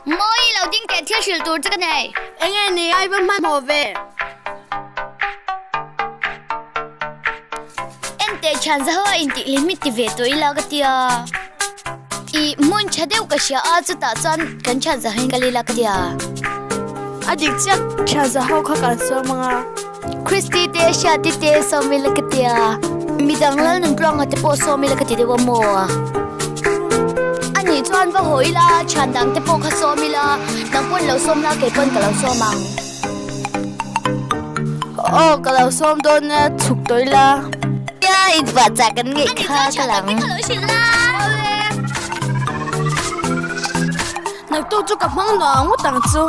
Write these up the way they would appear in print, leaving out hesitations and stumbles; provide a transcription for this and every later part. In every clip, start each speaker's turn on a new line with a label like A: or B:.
A: Mawi lo ding teh thil hrilh tur che ka nei.
B: Enge ni ai va hmanhmawh ve.
A: Enteh thian zaho a intih hlim hi ti ve tawh ila ka tia. I hmun tha deuh ka hria a chutah chuan kan thian zahoin kal ila ka tia.
B: A dik chiah thian zaho kha kan sawm ang a.
A: Christy te Hriati te sawm ila ka tia. Midang Lalnuntluanga te pawh sawm ila ka ti deuh a maw? Anih chuan va haw ila thian dang te pawh kha sawm ila nang pawn lo sawm la kei pawn ka lo sawm ang.
B: Aw ka lo sawm dawn nia chhuk tawh ila.
A: Nia inva chak kan ngeih kha ka lang.
B: Naktuk chu ka hmang nuam ngawt ang chu.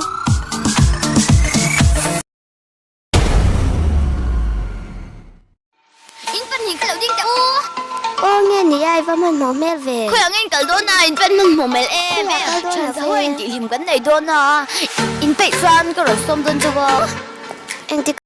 A: In pahnih ka lo ding teh u.
C: Aw nge ni a i va hmanhmawh hmel ve.
A: Khawi ang in kal dawn a in fan hmanhmawh hmel em em. Thian zaho a intih hlim kan nei dawn a in peih chuan ka rawn sawm dawn chauh a.
C: Engtik.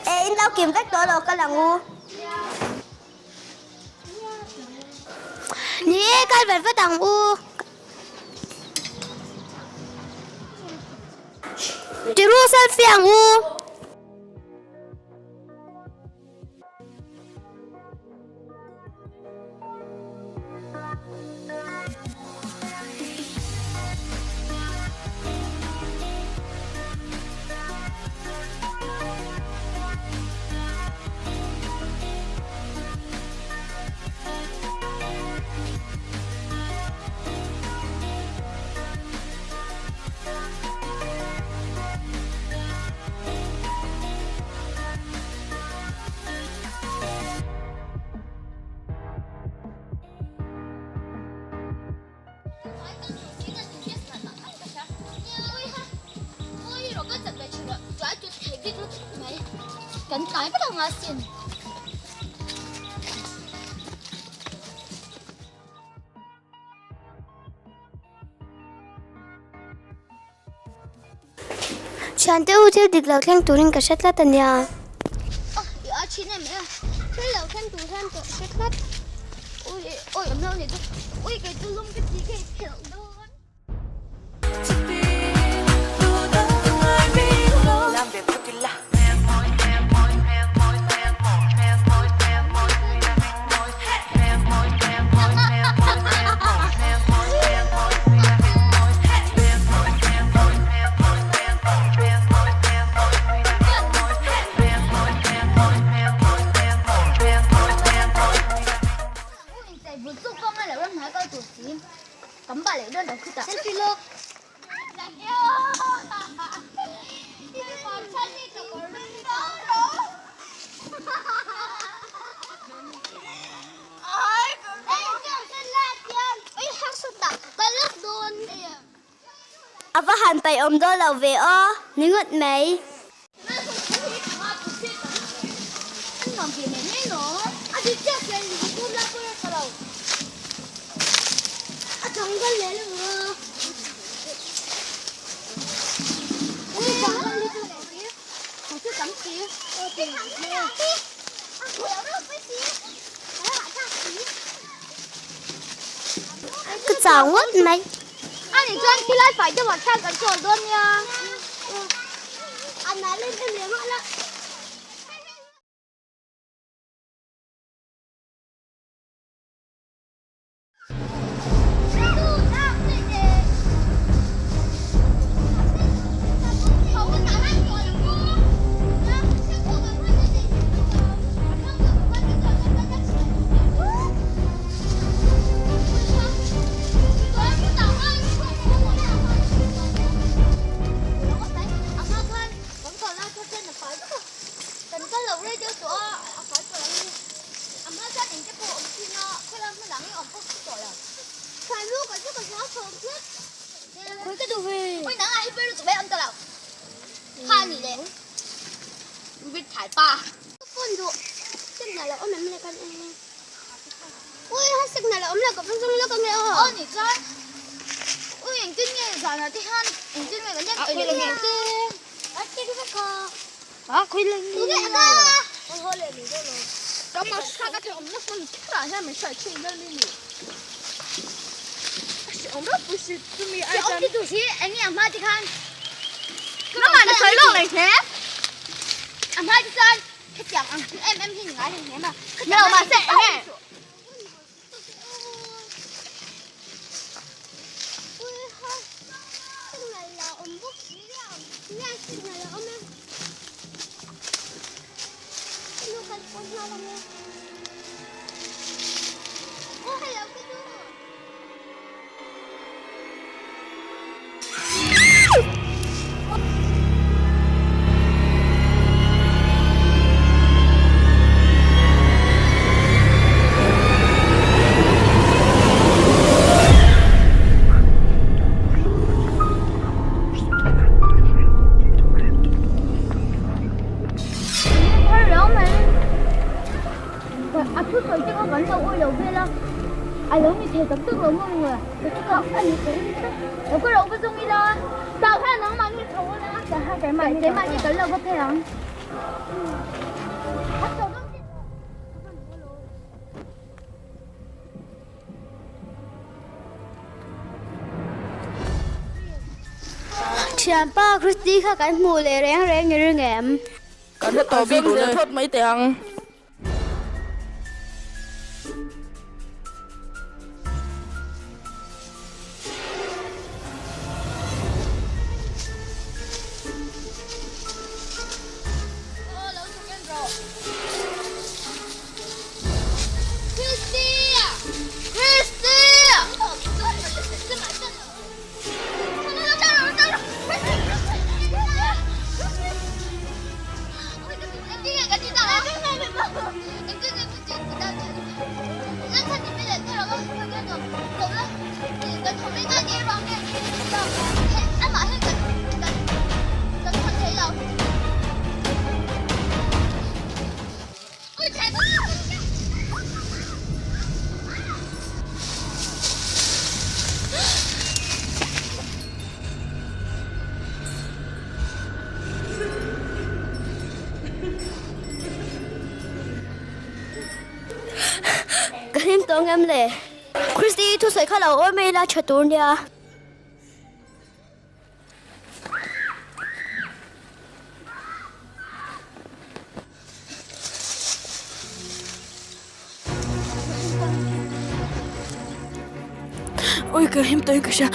C: E in lo kim vek tawh lo ka lang u. Ni e kal vat vat ang u. Tiru selfie ang u.
A: Kan tlai vek ang a sin.
C: Thiante u thil dik lo thleng turin ka hre tlat a nia.
A: I a thin em e. Thil lo thleng tur hian ka hre tlat. Ui ui awm lo ni chu. Ui kei chu lum ka ti ka i phelh dawn.
C: han paih awm dawn lo ve aw. Ni ngawt mai. Ka chau ngawt mai. Thianpa Christy kha kan hmuh leh reng reng i ring em?
D: Kan hre tawh bik zel phawt mai teh ang.
C: Ka hlim tawh ngem le? Christy thusawi kha lo awi mai ila tha tur nia.
B: Ui ka hlim tawhin ka hria.